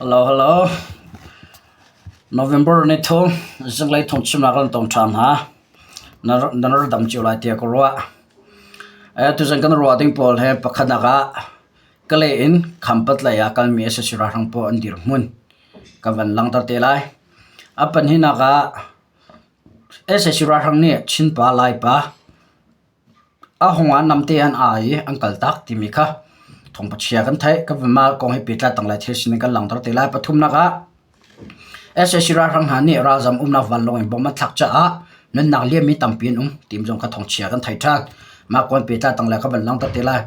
Hello, hello. November ni thum zinglei thawngchimnak kan tong ṭhan hna. Na na rak dam cio lai tiah ka ruah. Eh, tuzan kan ruah ding pawl he pakhatnak ah Kalay in Khampat lei ah kalmi sac ralhrang pawl an dirhmun ka van langhter te lai. A pahnihnak ah sac ralhrang nih Chinpa Laipa A hung ah namte an aa i an kaltak timi kha thawngpachia kan theih. Ka mah kong he pehtlai tanglei thil sining kan langhter te lai. Pathumnak ah sac ralhrang hna nih ralzam umnak vanlawng in bomb an thlak caah nunnak liammi tampi an um timi zong kha thawngchia kan theih ṭhan. Mah kong pehtlai tanglei ka van langhter te lai.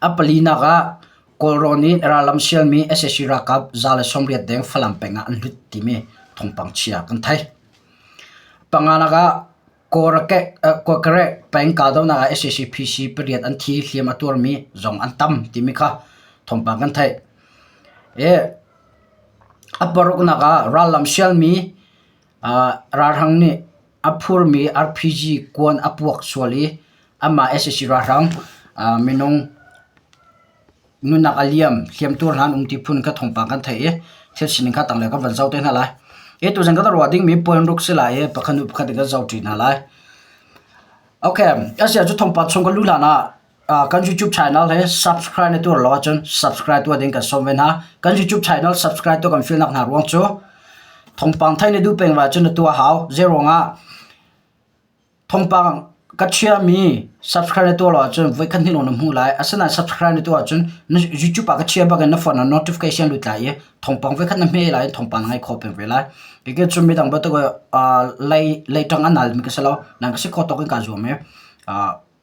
A palinak ah Kawlrawn in rallam sialmi sac ralkap 180 deng Falam peng ah an lut timi thawngpang chia kan theih. Panganak ah Kawlkareh peng kahdohnak ah sac PC pariat an thi, hliam a tuarmi zong an tam timi kha thawngpang kan theih. A paruknak ah rallam sialmi ralhrang nih a phurmi RPG kuan a puak sual i amah sac ralhrang minung Nunnak a liam, hliamtuar hna an um ti phun kha thawngpang kan theih i thil sining kha tanglei kan van zoh te hna lai. Hi tuzan kan ruah dingmi point ruk si lai i pakhat hnu pakhat in kan zoh ṭi hna lai. Okay, asia cu thawngpang chung kan luh hlan ah kan YouTube channel he subscribe na tuar lo ahcun subscribe tuah ding kan sawm ve hna. Kan YouTube channel subscribe tuah kan filnak hna ruang cu thawngpang theih na duh peng va cun na tuah hau. Zeiruangah Thawngpang ka chiahmi subscribe na tuah lo ahcun voikhat hnih lawng na hmuh lai. Asinain subscribe na tuah ahcun na YouTube ah ka chia bak in na phone ah notification lut lai i thawngpang voikhat na hme lai i thawngpang na ngaih khawh peng ve lai. Hika cun midang bantuk lei leiṭang a nalmi ka si lo. Nang ka si khawh tawk in kaa zuam i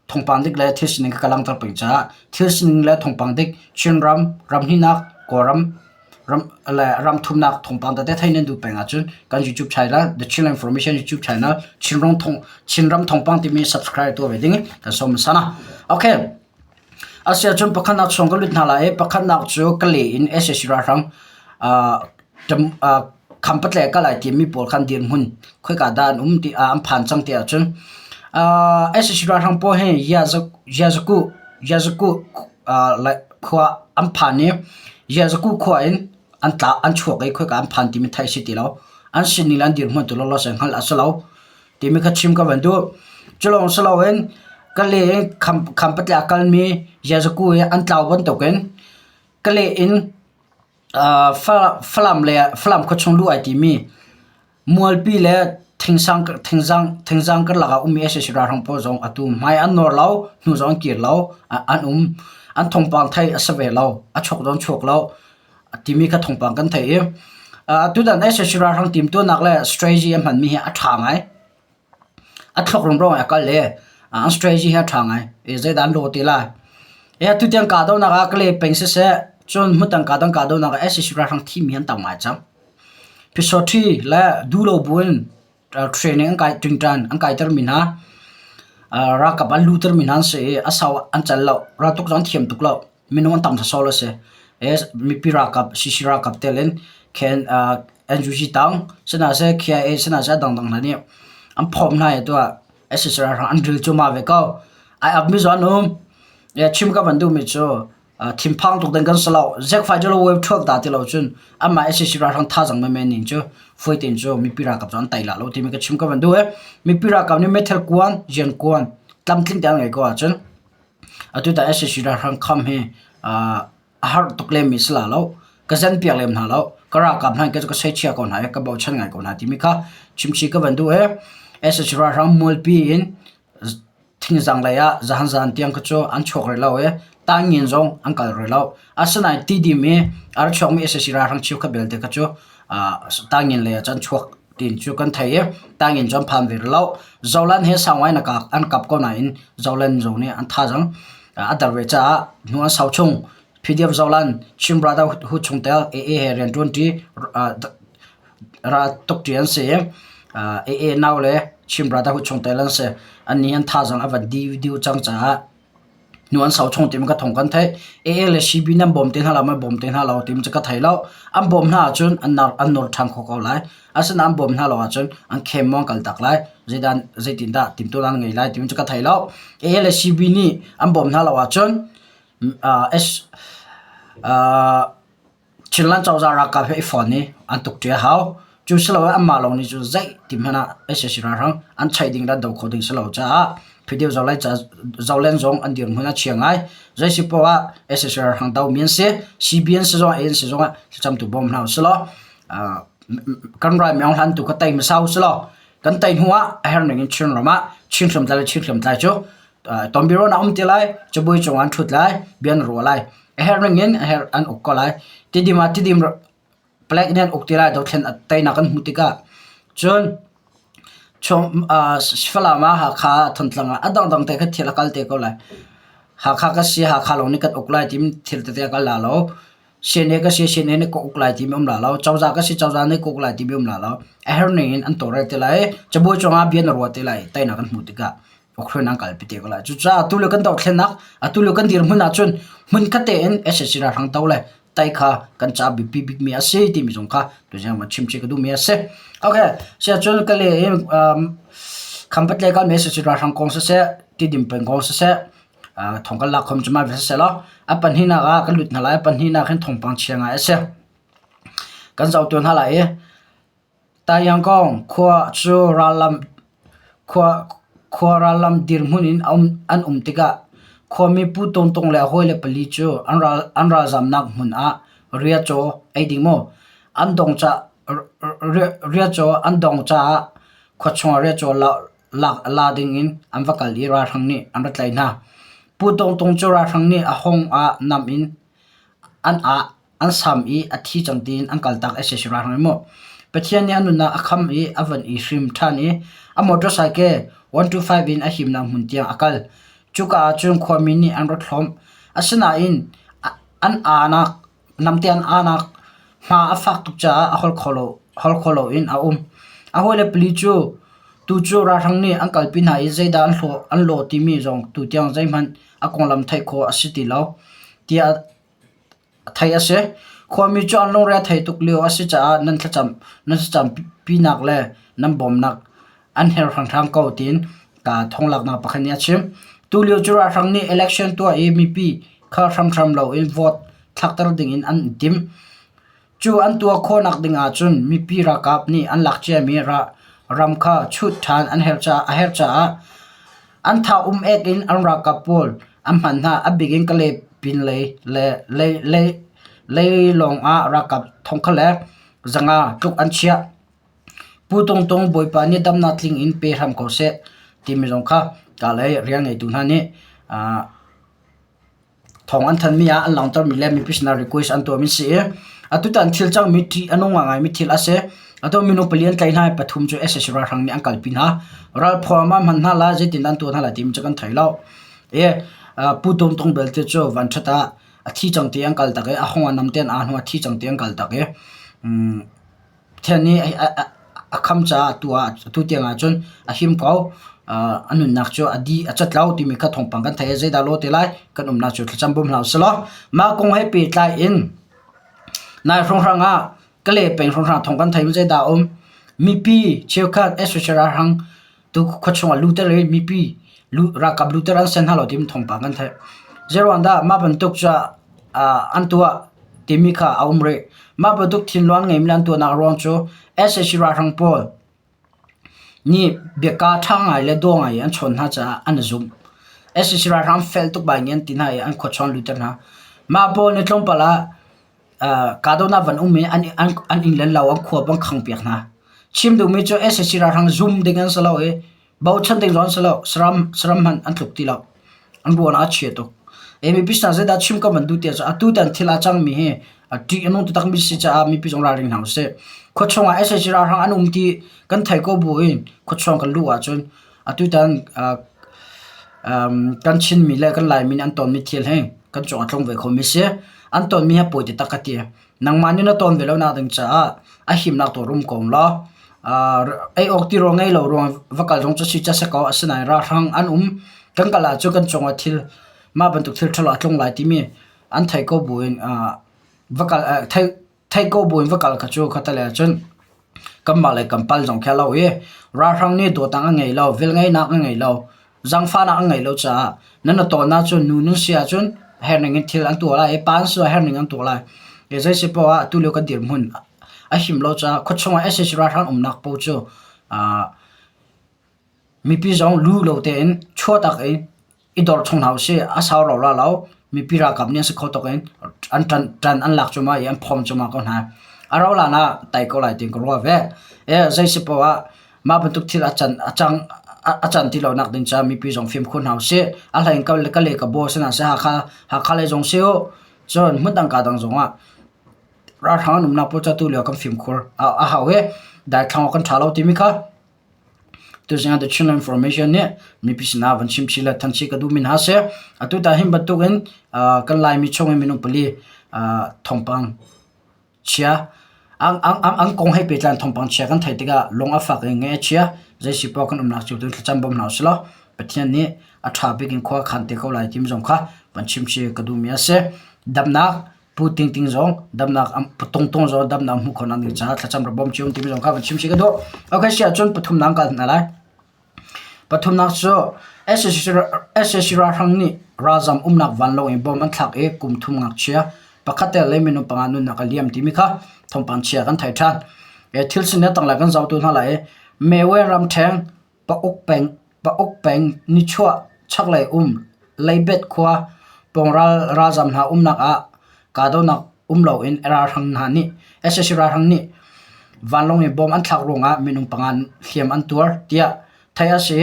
thawngpang dik le thil sining ka langhter peng caah thil sining le thawngpang dik Chinram, ramhnihnak, Kawlram, ram le ram thumnak thawngpang tete thei nan duh peng ahcun kan YouTube channel The Chinland Information YouTube channel Chinram thong Chinram thawngpang timi subscribe tuah ve ding kan sawm sana. Okay. Asia cun pakhatnak chung ka lut hna lai i pakhatnak cu ka le in SAC ralhrang khampatle ka lai timi pawl khan dirhmun khoika dah an um ti an phan cang ti ahcun SAC ralhrang pawl hi Yazaku Yazaku khua an phan i Yazaku khua in an tla an chuak i khoika an phan timi theih a si ti lo. An sining le an dirhmun tu lawlaw se hngalh a si lo timi kha chim ka van duh. Cu lawng si loin Kale in Khampatle a kalmi Yazaku hi an tlau bantukin Kale in Falam le Falam khuachung luh ai timi Mualpi le Thingzang karlak ah ummi sac ralhrang pawl zong atu hmai an nawr lo, hnu zong an kir lo, an um. An thawngpang theih a si ve lo, a chuak zong chuak lo timi kha thawngpang kan theih i tutan sac ralhrang timtuahnak le strategy a hmanmi hi a ṭha ngai. A thluak rumro a kal i an strategy hi a ṭha ngai. I zeidah an lawh ti lai. I tutiang kahdohnak ah Kalay peng siseh, cun hmundang kahdang kahdohnak ah sac ralhrang thimi an tam ngai cang. Phisawṭhi le duhlo buin training an kai ṭingṭan an kaitermi hna, ralkap an luhtermi hna an si i a sau an cal lo. Raltuk zong an thiam tuk lo. Minung an tam sawsawh lo a si. Mipi ralkap, CC ralkap tel in khen NUG tang sihna seh KIA sihna seh a dangdang hna nih an phawm hna i tuah sac ralhrang an ril cuahmah ve ko. Ai apmi zong an um. Chim ka van duhmi cu thinphang tuk ding kan si lo. Zekfai cu lo wave ṭhuak dah ti lo cun anmah sac ralhrang thazaang menmen ning cu fawi tein cu mipi ralkap cu an tei la lo timi ka chim ka van duh i mipi ralkap nih meithal kuan, rian kuan tlamtling tein an ngei ko ahcun atu tan sac ralhrang kham hi a har tuk lemmi si la lo. Ka zen piak lem hna lo. Ka ralkap hna ka soichia ko hna i ka bochan ngai ko hna timi kha chimchih ka van duh i sac ralhrang mualpi in Thingzang lei ah zahan tiang kha cu an chuak rih lo i Taingin zong an kal rih lo. Asinain Tidim i a ra chuakmi sac ralhrang cheukhat belte kha cu Taingin lei ah cun an chuak tiin cu kan theih i Taingin cu an phan ve rih lo. Zoland he sau ngai an kap ko nain Zoland zong nih an thazaang a der ve caah hnu an sau chung. PDF Zoland Chin Brotherhood chungtel AA he rianṭuanṭi Raltuk ṭi an si i AA nau le Chin Brotherhood chungtel an si. Annih an thazaang a van diu cang caah hnu an sau chung timi ka thawng kan theih. AA le CB nan bawm te hna lo maw bawm te hna lo timi cu ka thei lo. An bawm hna ahcun an an nawr ṭhan khawh ko lai. Asinain an bawm hna lo ahcun an khem maw an kal tak lai. Zeidah zeitindah timhtuahnak an ngei lai timi cu ka thei lo. AA le CB nih an bawm hna lo ahcun S. Chinland cozah ralkap he i fon i an tukṭi a hau. Cu si lo ah anmah lawng nih cun zei ti hmanh ah sac ralhrang an chaih ding le an do khawh ding si lo caah Phidew Zolen zong an dirhmun a chia ngai. Zei si poah ah sac ralhrang domi an si. CBN si zong ah ANC zong ah thlacamtu bawm hna usih law kan ral Myaung Hlan tu kha tei hmasa usih law kan tei hnu ah a herh ning in Chinram ah Chin hriamtlai le Chin hriamtlai cu tonbiaruahnak a um ti lai, cabuai cung ah an ṭhut lai, bia an ruah lai. A herh ning in a herh an uk ko lai. Tidim ah tidim palek nih an uk ti lai dothlen teinak an hmuh tikah cun Falam ah Hakha ah Thantlang ah a dangdang te kha thil a kal te ko lai. Hakha ka si Hakha lawng nih kan uk lai timi thil tete a kal la lo. CNA ka si CNA nih ka uk lai timi um la lo. Cozah ka si cozah nih ka uk lai timi um la lo. A herh ning in an tawlrel te lai. Cabuai cungah bia na ruah te lai. Teinak kan hmuh tikah Ukraine an kalpi te ko lai. Cucaah atu le kan dohthlennak, atu le kan dirhmun ahcun hmunkhat tein sac ralhrang do le tai kha kan ca biapi bikmi a si timi zong kha tuzing van chim chih ka duhmi a si. Okay, siahcun ka le in um, khampat le kalmi sac ralhrang kong siseh, tidim peng kong siseh, thong kan lak khom cuma siseh law, a pahnihnak ah kan lut hna lai, a pahnihnak hin thawngpang chia ngai a si. Kan zoh tu hna lai i Taiyangkong khua cu khua rallam dirhmun in an um tikah khuami Pu Tawng Tawng le a hawile pali cu an ralzamnak hmun ah riacaw ei ding maw an dong caah khuachung ah riacaw la dingin an va kal i ralhrang nih an ra tlaih hna. Pu Tawng Tawng cu ralhrang nih a hawng ah nam in an ah. An sam i a thi cang tiin an kaltak a si rang maw? Pathian nih a nunnak a kham i a van i hrim ṭhan i a motorcycle 125 in a himnak hmun tiang a kal. Cuka ah cun khuami nih an rat hlawm. Asinain an aanak namte an aanak hma a fak tuk caah a holh kho lo, holh kho loin a um. A hawile pali cu tu cu ralhrang nih an kalpi hna i zeidah an hlawh an lawh timi zong tutiang zeihmanh a konglam theih khawh a si ti lo tiah Theih a si. Khuami cu an lungre a thei tuk lio a si caah nan thlacam nan thlacampinak le nan bawmnak an herh hranghram ko tiin ka thonglaknak pakhat nih a chim. Tulio cu ralhrang nih election tuah i mipi kha hramhram loin vote thlakter dingin an i tim. Cu an tuah khawhnak ding ahcun mipi ralkap nih an lak ciami ram kha chut ṭhan an herh caah an tha um ek in an ralkap pawl an hman hna. A bik in Kalay pinlei le leilawng ah ralkap thongkhat le 500 tluk an chiah. Pu Tung Tung Bawipa nih damnak tling in pe hram ko seh timi zong kha Kalay rian ngeitu hna nih Thawng an thanmi ah an langhtermi le mipi sinah request an tuahmi si i atutan thil cangmi ṭih a nung ngaingaimi thil a si. Atu minung pali an tlaih hna i pathum cu sac ralhrang nih an kalpi hna. Ralphuam ah hman hna lai zeitin an tuah hna lai timi cu kan thei lo. I Pu Tum Tung belte cu vanṭhat ah a thi cang ti an kal tak i a hong a nam te an aa hnu a thi cang ti an kal tak i Pathian nih a kham caah atu ah atu tiang ahcun a him ko. A nunnak cu a dih a cat lo timi kha thawngpang kan theih i zeidah law ti lai kan umnak cu thlacam bawm hlah usih law mah kong he pehtlai in nai hrawnghrang ah Kalay peng hrawnghrang thawng kan theih mi zeidah a um? Mipi cheukhat especially ralhrang Tu khuachung ah luter i mipi ralkap luter an sen hna lo timi thawngpang kan theih. Zeiruang dah mah bantuk cu an tuah timi kha a um rih. Mah bantuk thinlung an ngeimi le an tuahnak ruang cu sac ralhrang pawl nih biaka ṭha ngai le daw ngai in an chawn hna caah an i zumh. Sac ralhrang fel tuk bai nih an ti hna i an khuachung an luter hna. Mah pawl nih tlawmpal ah kahdohnak van um i an inn le lo an khua an khangpiak hna. Chim duhmi cu sac ralhrang zum ding an si lo i bochan ding zong an si lo. Saram saram hmanh an tluk ti lo. An ruahnak a chia tuk. Mipi sinah zeidah chim ka van duh ti ahcun atu tan thil aa cangmi hi ṭih a nung taktakmi si caah mipi zong ralring hna usih. Khuachung ah sac ralhrang an um ti kan theih ko buin khuachung kan luh ahcun Atutan kan Chinmi le kan Laimi nih an tonmi thil hi kan cung a tlung ve khomi si. An tonmi hi a pawi taktak ka ti. Nangmah nih na ton ve lonak ding caah a himnak tu rum ko law ei awk tirawl ngei lo ruang va kal zong cu si ca si ko. Asinain ralhrang an um. Kan kal ahcun kan cung ah thil mah bantuk thil ṭhalo a tlung lai timi an theih ko buin va kal theih ko buin va kal kha cu khattelei ahcun kanmah le kan pal zong khi a lo i ralhrang nih dawtnak a ngei lo, velngeihnak a ngei lo, zaangfahnak a ngei lo caah nan na tawn ahcun nu nan si ahcun herning in thil an tuah lai i pa an si ah herning an tuah lai. Zei si poah ah atu lio kan dirhmun a him lo caah khuachung ah sac ralhrang umnak paoh cu mipi zong lu lo tein chuahtak in i dor chung hna usih. A sau rau la lo. Mipi ralkap nih an si kho tuk in an ṭan ṭan an lak cuahmah i an phawm cuahmah ko hna. A rauh hlan ah tai ko lai tiin ka ruah ve. Zei si poah ah mah bantuk thil a can a cang a can ti lonak ding caah mipi zong fimkhur hna usih. A hlei in ka le ka baw sinah seh Hakha Hakha lei zong si u. Cun hmundang kaa dang zong ah ralhrang an umnak pawl cu atu lio kan fimkhur a hau i daithlang awk kan ṭha lo timi kha tuzing ah The Chinland Information nih mipi sinah van chim chih le than chih ka duhmi hna a si. Atu tan hin bantukin kan Laimi chung in minung pali thawngpang chia an kong he pehtlai in thawngpang chia kan theih tikah lung a fak i ngaih a chia. Zei si poah kan umnak cio tu thlacam bawm hna usih law Pathian nih a ṭha bik in khua a khan te ko lai timi zong kha van chim chih ka duhmi a si. Damnak Pu Ting Ting zong damnak Pu Tung Tung zong damnak hmuh khawhnak ding caah thlacam rak bawm cio timi zong kha van chim chih ka duh. Okay, si ahcun pathumnak kal hna lai. Pathumnak cu sac ralhrang nih ralzam umnak vanlawng in bom an thlak i kum thum ngakchia pakhat tel le minung panga nunnak a liam timi kha thawngpang chia kan thei ṭhan. Thil sin a tanglei kan zohtu hna lai i Mewe ramṭheng Pauk peng Pauk peng nichuah chaklei um Leibet khua pawng ralzam hna umnak ah kahdohnak um loin ralhrang hna nih sac ralhrang nih vanlawng in bomb an thlak ruangah minung panga hliam an tuar tiah theih a si.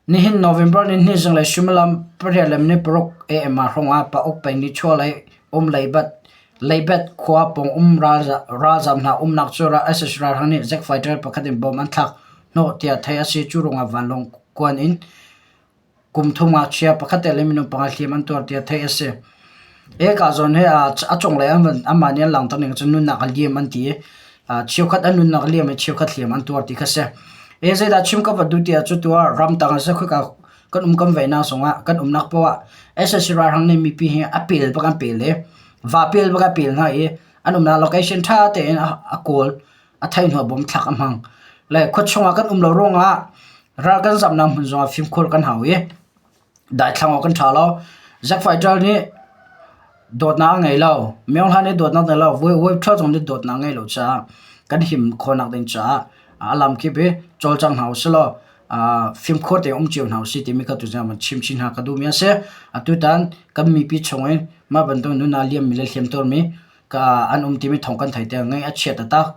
Nihin November nihnih zinglei suimilam 8:06 AM ah hrawngah Pauk peng nichuahlei um Leibet khua pawng um ralzaam hna umnak cu sac ralhrang nih jet fighter pakhat in bomb an thlak hnawh tiah theih a si. Cu ruangah vanlawng kuan in Kum thum ngakchia pakhat le minung panga hliam an tuar tiah theih a si. Hika zawn hi a cunglei anmah nih an langhter ning cun nunnak a liam an ti i cheukhat an nunnak a liam i cheukhat hliam an tuar ti kha si. Hi zeidah chim ka va duh ti ah cu tu ah ramtang a si khoika kan um kan veihnak zongah kan umnak paoh ah sac ralhrang nih mipi hi a pel bak an pel i va pel bak a pel hna i an umnak location ṭha tein a kawl a thei hnu ah bom thlak a hmang. Le khuachung ah kan um lo ruangah ral kan zamnak hmun zongah fimkhur kan hau i daithlang awk kan ṭha lo. Zack Fighter nih dawtnak a ngei lo. Myo Hla nih dawtnak ngei lo. Wave Ṭha zong nih dawtnak ngei lo caah kan him khawhnak ding caah a lamkip i cawlcang hna usih law fimkhur tein um cio hna usih timi kha tuzing ah van chim chin hna ka duhmi a si. Atutan kan mipi chung in mah bantuk nun aa liammi le hliamtuarmi ka an um timi thawng kan thei te ngai a chia taktak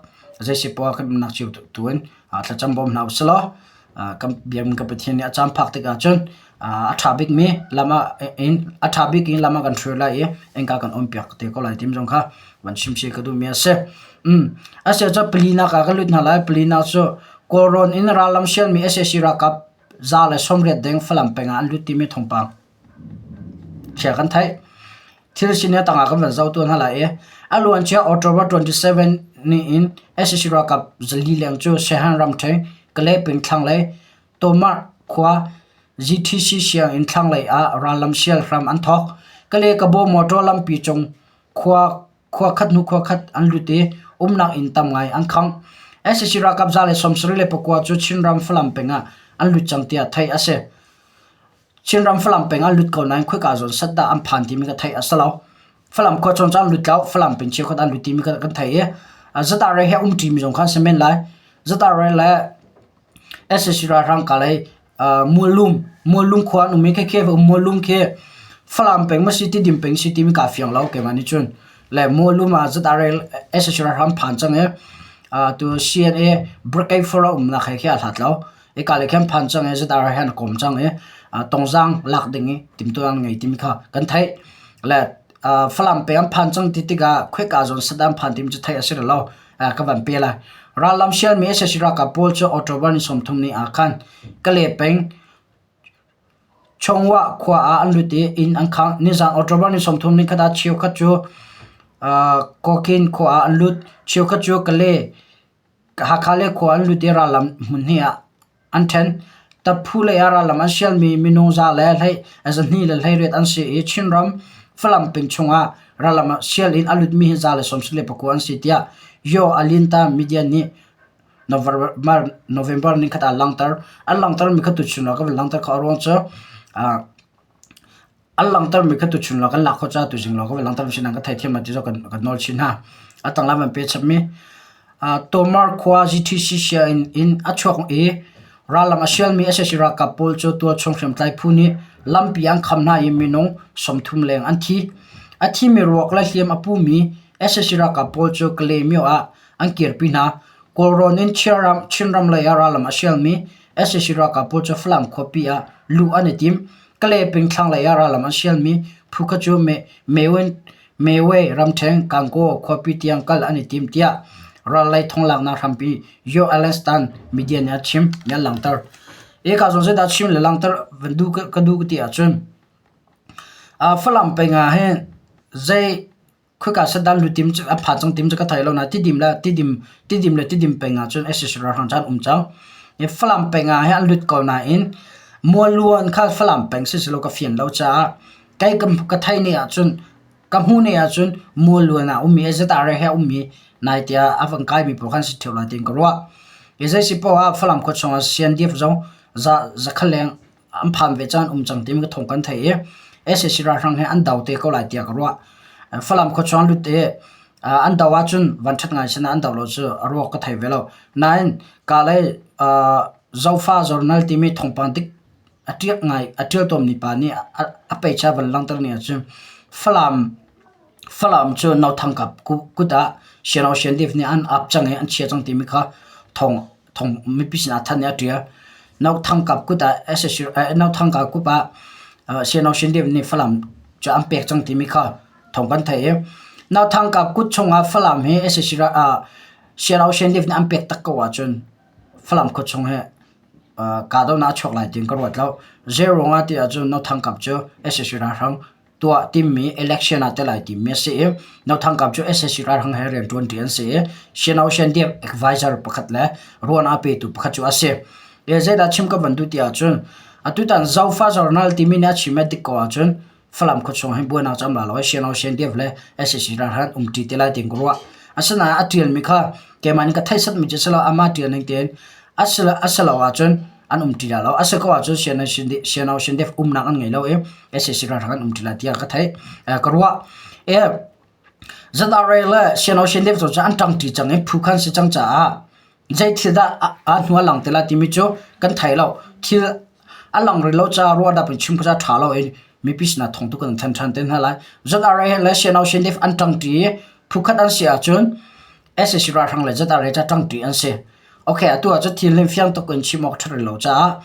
zei si poah kan umnak cio tu in thlacam bawm hna usih law kan biakinn kan Pathian nih a caan phak tikah cun a ṭha bikmi lam ah in a ṭha bik in lam ah kan hruai lai i innka kan on piak te ko lai timi zong kha van chim chih ka duhmi a si. A si ahcun palinak ah kan lut hna lai. Palinak cu Kawlrawn in rallam sialmi sac ralkap 180 deng Falam peng ah an lut timi thawngpang chia kan theih. Thil sining tangah kan van zoh tuah hna lai i a luancia October 27 ni in sac ralkap zali leng cu Saihan ramṭhen Kalay peng thlanglei Tomar khua GTC sianginn thlanglei ah rallam sial hram an thawk. Kalay-Kabaw motor lampi cung khua khua khat hnu khua khat an lut i umnak inn tam ngai an khangh. Sac ralkap 179 cu Chinram Falam peng ah an lut cang tiah theih a si. Chinram Falam peng ah lut ko nain khoika zawn sat dah an phan timi ka theih a si lo. Falam khua chung cu an lut lo, Falam peng cheukhat an lut timi kan theih i zatah he um ṭimi zong kha an si men lai. Zatah le sac ralhrang ka lei Muallum, Muallum khua an um i khekhe Muallum khi Falam peng maw si Tidim peng si timi kaa fiang lo keimah nih cun. Le Muallum ah zatah sac ralhrang phan cang i tu CNA Brigade 4 a umnak he khi aa hlat lo. Hika lei khan phan cang i ZR he an kawm cang i tongzaang lak ding i timhtuah an ngei timi kha kan theih. Le Falam peng an phan cang ti tikah khoika zawn Saddam phan timi cu theih a si rih lo. Ka van pe lai. Rallam sialmi sac ralkap pawl cu October ni 30 ni ah khan Kale peng Chongwah khua ah an lut i inn an khangh. Nizan October ni 30 ni khat ah cheukhat cu Kawkin khua ah an lut. Cheukhat cu Kale Hakha le khua an lut i rallam hmun hnih ah an ṭhen. Taphu lei ah rallam an sialmi minung za le hlei zahnih le hleiriat an si i Chinram Falam peng chungah rallam ah sial in a lutmi hi 199 an si tiah Yaw Alinta media nih November nikhat ah langhter. An langhtermi kha tuchun ah ka van langhter kho a ruang cu. An langhtermi kha tuchun lawng kan lak khawh caah tuzing lawng ka van langhter si nain ka theithiam lo ti zong kan nawl chin hna. A tanglam an pe chapmi Tomar khua GTC sianginn in a chuak i rallam a sialmi sac ralkap pawl cu tualchung hriamtlai phu nih lampi an kham hna i minung 30 leng an thi. A thimi ruak le hliam a pumi sac ralkap pawl cu Kalaymyo ah an kirpi hna. Kawlrawn in Chinram lei ah rallam a sialmi sac ralkap pawl cu Falam khuapi ah luh an i tim. Kalay peng thlanglei ah rallam an sialmi phu kha cu Mewe ramṭhen Gangaw khuapi tiang kal an i tim tiah rallei thonglaknak hrampi Yo Alenstan media nih a chim mi an langhter. Hika zawn zeidah chim le langhter van duh ka duh ti ahcun Falam peng ah hin zei Khoika sadan lutim cu a phan cang tim cu ka thei lo na Tidim le Tidim Tidim le Tidim peng ah cun sac ralhrang cu an um cang. I Falam peng ah hin an lut ko nain Mualluan kha Falam peng si selaw ka fian lo caah kei ka ka thei ne ahcun ka hmuh ne ahcun Mualluan ah ummi ZRA he ummi nai tiah a van kaimi pawl khan si ṭheo lai tiin ka ruah. I zei si paoh ah Falam khua chungah CNDF zong za zakhat leng an phan ve caan um cang timi ka thawng kan theih i sac ralhrang he an do te ko lai tiah ka ruah. Falam khuachuang lut i an do ahcun vanṭhat ngai sinah an do lo cu a ruak ka thei ve lo. Nain kalay Zofa Journal timi thawngpang dik a ṭiak ngai a ṭial tawnmi pa nih a peicha van langhter ni ahcun Falam Falam cu Nothang kap kut ah Siano Siandif nih an ap cang i an chia cang timi kha thawng thong mipi sinah than i a ṭial. Nothangkap kut ah sac Nothangkap kup ah Siano Sindip nih Falam cu an pek cang timi kha thawng kan theih i Nothangkap kut chungah Falam hi sac Siano Sindip nih an pek tak ko ahcun Falam khua chung hi kahdohnak a chuak lai tiin ka ruat lo. Zei ruangah ti ahcun Nothangkap cu sac ralhrang tuah timmi election ah tel ai timmi a si i Nothang Kap cu sac ralhrang he rianṭuanṭi an si i Sino Shendiap advisor pakhat le ruan a petu pakhat cu a si. E zeidah chim ka van duh ti ahcun atutan Zofa Journal timi nih a chim dik ko ahcun Falam khuachung hi buainak cam la lo i Sino Shendiap le sac ralhrang umṭi te lai tiin ka ruah. Asinain a ṭialmi kha keimah nih ka theih satmi cu si lo amah ṭial ning tein a si lo ahcun an um ti lai lo. A si ko ahcun Siano Sindef umnak an ngei lo i sac ralhrang an um ti lai tiah ka theih ka ruah. E ZRA le Siano Sindef cu an ṭangṭi cang i phu khan si cang caah zei thil dah a hnu a lang te lai timi cu kan thei lo. Thil a lang rih lo caah ruahdap in chim kha ṭha lo i mipi sinah thawng tu kan thanh ṭhan te hna lai. ZRA le Siano Sindef an ṭangṭi i phu khat an si ahcun sac ralhrang le ZRA ca ṭangṭi an si. Okay, atu ah cu thil hin fiang tuk in chim awk ṭha rih lo caah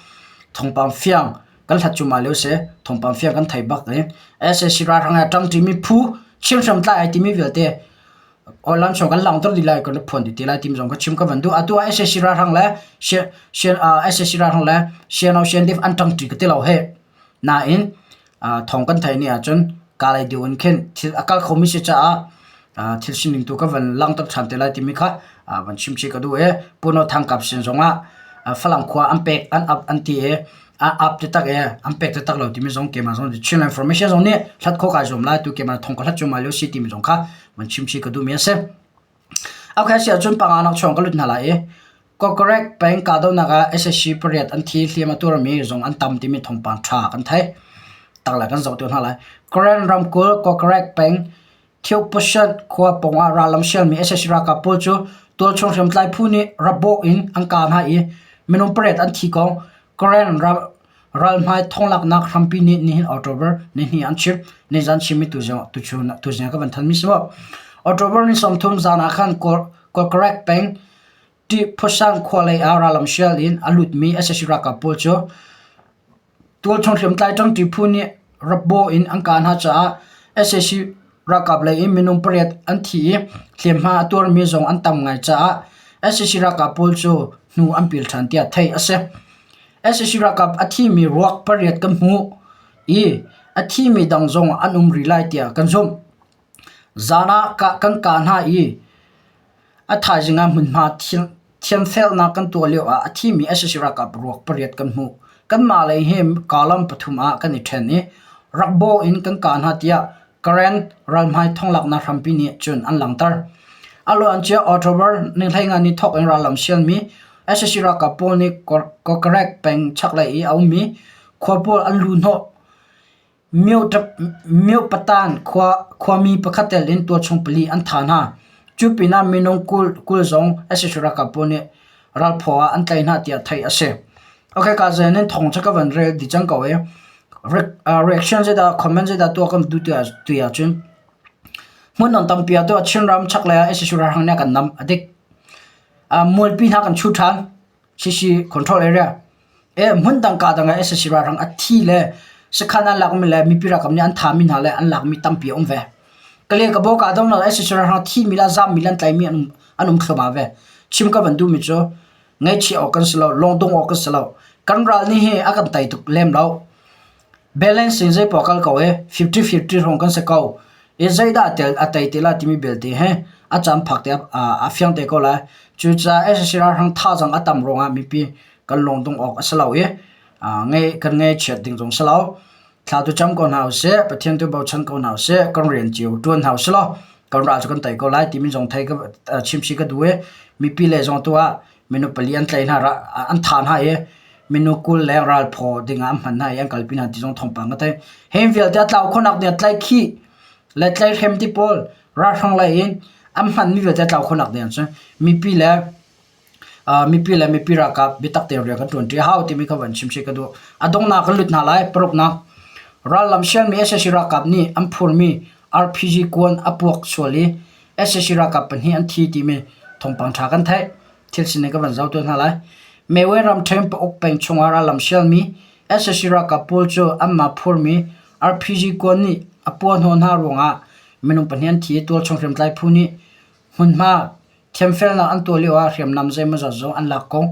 thawngpang fiang kan hlat cu ma lio si thawngpang fiang kan thei bak i sac ralhrang he ṭangṭimi phu Chin hriamtlai ai timi vialte online chung kan langhter dih lai kan phuan dih te lai timi zong ka chim ka van duh. Atu ah sac ralhrang le sac ralhrang le CNO CNDF an ṭangṭi ka ti lo hih. Nain thawng kan theih ni ahcun kalay deuh in khin thil a kal khomi si caah thil sining tu ka van langhter ṭhan te lai timi kha van chim chih ka duh i Puno Thang Kap sin zongah Falam khua an pek an ap an ti i a ap taktak i an pek taktak lo timi zong keimah zong Chin Information zong nih hlat khawh kai zuam lai tu keimah thong ka hlat cuahmah lio si timi zong kha van chim chih ka duhmi a si. Okay si ahcun panga nak chung ka lut hna lai i Kokkorek peng kahdohnak ah sac pariat an thi hliam a tuarmi zong an tam timi thawngpang ṭha kan theih. Tanglei kan zoh tu hna lai. Karen ramkulh Kokkorek peng Thiohpashan khua pawngah rallam sialmi sac ralkap pawl cu tualchung hriamtlai phu nih rabawh in an kah hna i minung pariat an thi kong Karen ralhmai thonglaknak hrampi nih nihin October nihnih an chim. Nizan chimmi tuzing ka van thanmi si maw? October ni 30 zan ah khan Kokkorek peng Ṭihphuasang khua lei ah rallam sial in a lutmi sac ralkap pawl cu tualchung hriamtlai ṭangṭi phu nih rapbaw in an kah hna caah sac ralkap lei in minung pariat an thi i hliamhma a tuarmi zong an tam ngai caah sac ralkap pawl cu hnu an pil ṭhan tiah theih a si. Sac ralkap a thimi ruak pariat kan hmuh i a thimi dang zong an um rih lai tiah kan zumh. Zan ah kan kah hna i A thaizing ah hmunhma thiamfelnak kan tuah lioah a thimi sac ralkap ruak pariat kan hmuh. Kanmah lei hi kaalam pathum ah kan i ṭhen i rakbaw in kan kah hna tiah Karen ralhmai thonglaknak hrampi nih cun an langhter. A luancia October ni 15 ni thawk in rallam sialmi sac ralkap pawl nih Kokkrek peng chaklei i a ummi khua pawl an luhhnawh. Myopatan khuami pakhat tel in tualchung pali an thah hna. Cu pinah minung 20 zong sac ralkap pawl nih ralphaw ah an tlaih hna tiah theih a si. Okay, ka zen in thong cu ka van rel dih cang ko i reaction zeidah comment zeidah tuah kan duh ti ahcun hmun dang tampi ah tuah Chinram chaklei ah sac ralhrang nih a kan nam a dik. Mualpi hna kan chu ṭhan. Sisi control area. E hmun dang ka dang ah sac ralhrang a thi le sakhan an lakmi le mipi ralkap nih an thami hna le an lakmi tampi a um ve. Kale ka bo ka dong na sac ralhrang thi mi le zammi le an tlaimi an um an um thluahmah ve. Chim ka van duhmi cu ngaihchia awk kan si lo, lungdong awk kan si lo. Kan ral nih hi a kan tei tuk lem lo. Balance in zeipaoh kal ko i 50-50 hrawng kan si ko. I zeidah tel a tei ti lai timi belte hi a caan phak te a fiang te ko lai. Cucaah sac ralhrang thazaang a tam ruangah mipi kan lungdong awk a si lo i ngei kan ngaihchiat ding zong si lo. Thla tu cam ko hna usih, Pathian tu bochan ko hna usih, kan rian cio ṭuan hna usih law kan ral cu kan tei ko lai timi zong thei ka chimchih ka duh i mipi le zong tu ah minu pali an tlaih hna an thah hna i minu 20 leng ralphaw ding ah an hman hna i an kalpi hna ti zong thawngpang ka theih. Hi vialte a tlau khonak ding ah tlaihkhih le tlaihhrem ti pawl ralhrang lei in an hmanmi vialte a tlau khonak ding ah cun mipi le mipi le mipi ralkap biatak tein rian kan ṭuanṭi a hau timi kha van chim sih ka duh. A donghnak kan lut hna lai. Paruknak, rallam sialmi sac ralkap nih an phurmi RPG kuan a puak sual i sac ralkap pahnih an thi timi thawngpang ṭha kan theih. Thil sining ka van zoh tuah hna lai. Mewe ramṭhen pauk peng chungah rallam sialmi sac ralkap pawl cu anmah phurmi RPG kuan nih a puah hnawh hna ruangah minung pahnih an thi i tualchung hriamtlai phu nih hmunhma Thiamfelnak an tuah lioah hriamnam zeimawzat zong an lak kong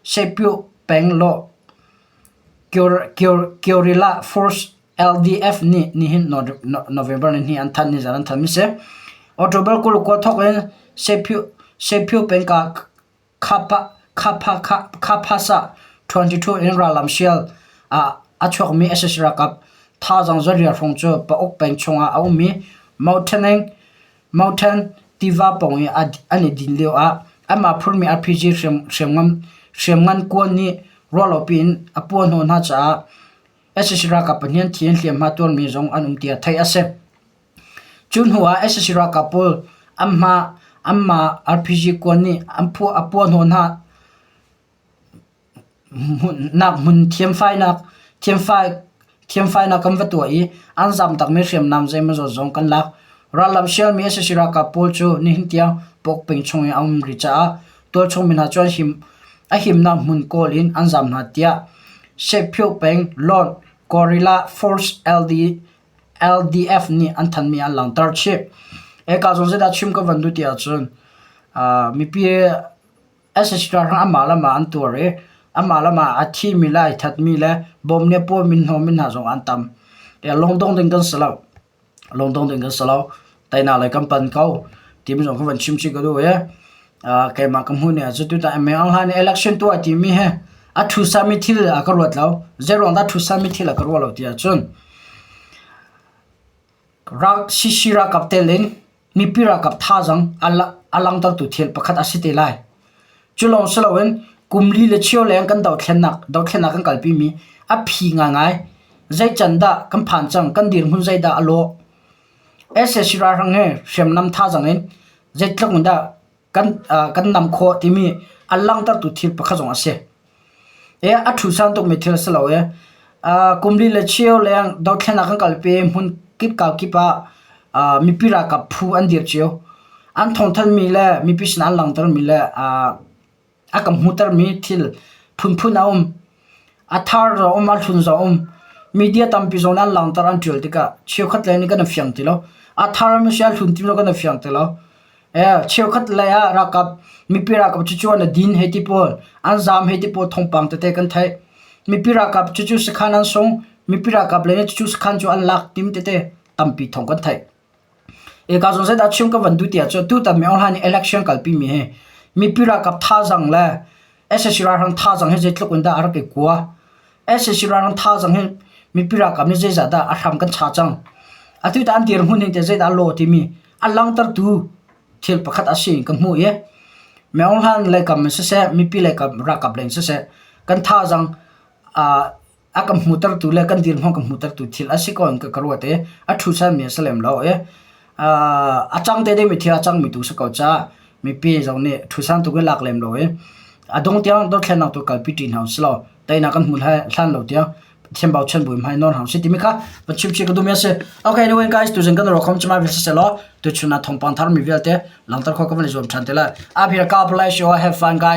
Sehpyuh peng law Guerrilla Force LDF nih nihin November nihnih an thanh nizan an thanh mi si. October 29 thawk in Sehpyuh peng Khaphasa 22 in rallam sial ah a chuakmi sac ralkap thazaang zarial hrawng cu Pauk peng chungah a ummi Mothaneng Mountain tiva pawng i an i din lioah anmah phurmi RPG hriamngan kuan nih ruahlopi in a puahhnawh hna caah sac ralkap pahnih an thi in hliamhma tuarmi zong an um tiah theih a si. Cu hnuah sac ralkap pawl anmah RPG kuan nih a puahhnawh hna Nak hmun thiamfainak thiamfainak kan va tuah i an zamtakmi hriamnam zeimawzat zong kan lak. Rallam sialmi sac ralkap pawl cu nihin tiang Pawkping chung i a um rih caah tualchung mi hna cu a himnak hmun kawl in an zam hna tiah Sehphyuh peng Lord Guerrilla Force LDF nih an thanhmi an langhter chih. Eka zong zeidah chim ka van duh ti ahcun mipi Sac ralhrang anmah le mah an tuar i anmah le mah a thimi le ai thatmi le bom nih a puahmi hnawmi hna zong an tam. Lungdong ding kan si lo. Lungdong ding kan si lo. Teinak lei kan pan ko timi zong ka van chim chih ka duh i keimah ka hmuh ning ah cun tutan Meng Aung Hlaing nih election tuah timi hi a ṭhusami thil ah ka ruat lo. Zeiruang dah ṭhusami thil ah ka ruah lo ti ahcun CC ralkap tel in mipi ralkap thazaang a langhtertu thil pakhat a si te lai. Cu lawng si loin kum li le cheu leng kan dothlennak dothlennak kan kalpimi a phi ngaingai. Zei can dah kan phan cang, kan dirhmun zeidah a lawh. Sac ralhrang he hriamnam thazaang in zeitluk in dah kan kan nam khawh timi a langhtertu thil pakhat zong a si. A ṭhusan tukmi thil a si lo i kum li le cheu leng dothlennak kan kalpi hmun kip kau kip ah mipi ralkap phu an dir cio. An thawngthanhmi le mipi sinah an langhtermi le a kan hmuhtermi thil phunphun a um. A thar zong a um, a hlun zong a um. Media tampi zong nih an langhter an ṭial tikah cheukhat lei nih kan i fiang ti lo. A thar mi si a hlun ti lo kan i fiang ti lo. Cheukhat lei ah ralkap mipi ralkap cucu an i din hei ti pawl, an zaam hei ti pawl thawngpang tete kan theih. Mipi ralkap cucu sakhan an sung, mipi ralkap lei nih cucu sakhan cu an lak tim tete tampi thawng kan theih. Eka zong zeidah chim ka van duh ti ahcun tutan Myo Hla nih election kalpi mi hi mipi ralkap thazaang le sac ralhrang thazaang hi zeitluk in dah a rak i kua. Sac ralhrang thazaang hi mipi ralkap nih zeizah dah a hram kan cha cang. Atu tah an dirhmun hin teh zeidah a law timi a langhtertu thil pakhat a si in ka hmuh i Myo Hlan leikam in siseh mipi leikam ralkap lei in siseh kan thazaang aa. A kan hmutertu le kan dirhmun kan hmutertu thil a si ko in ka ruat i a ṭhusanmi a si lem lo i a cang te dingmi thil a cangmi tu si ko caah mipi zong nih ṭhusan tuk in lak lem lo i a dong tiang dothlennak tu kalpi ṭi hna usih law teinak kan hmu hlan lo tiang Pathian bochan bu in hmai nawn hna usih timi kha van chim chih ka duhmi a si. Okay, anyway guys, tuzing kan ro khom cuma vial siseh law tuchun ah thawngpang thar mi vialte langter khawh ka van i zuam ṭhan te lai. Up here, God bless you all. Have fun guys.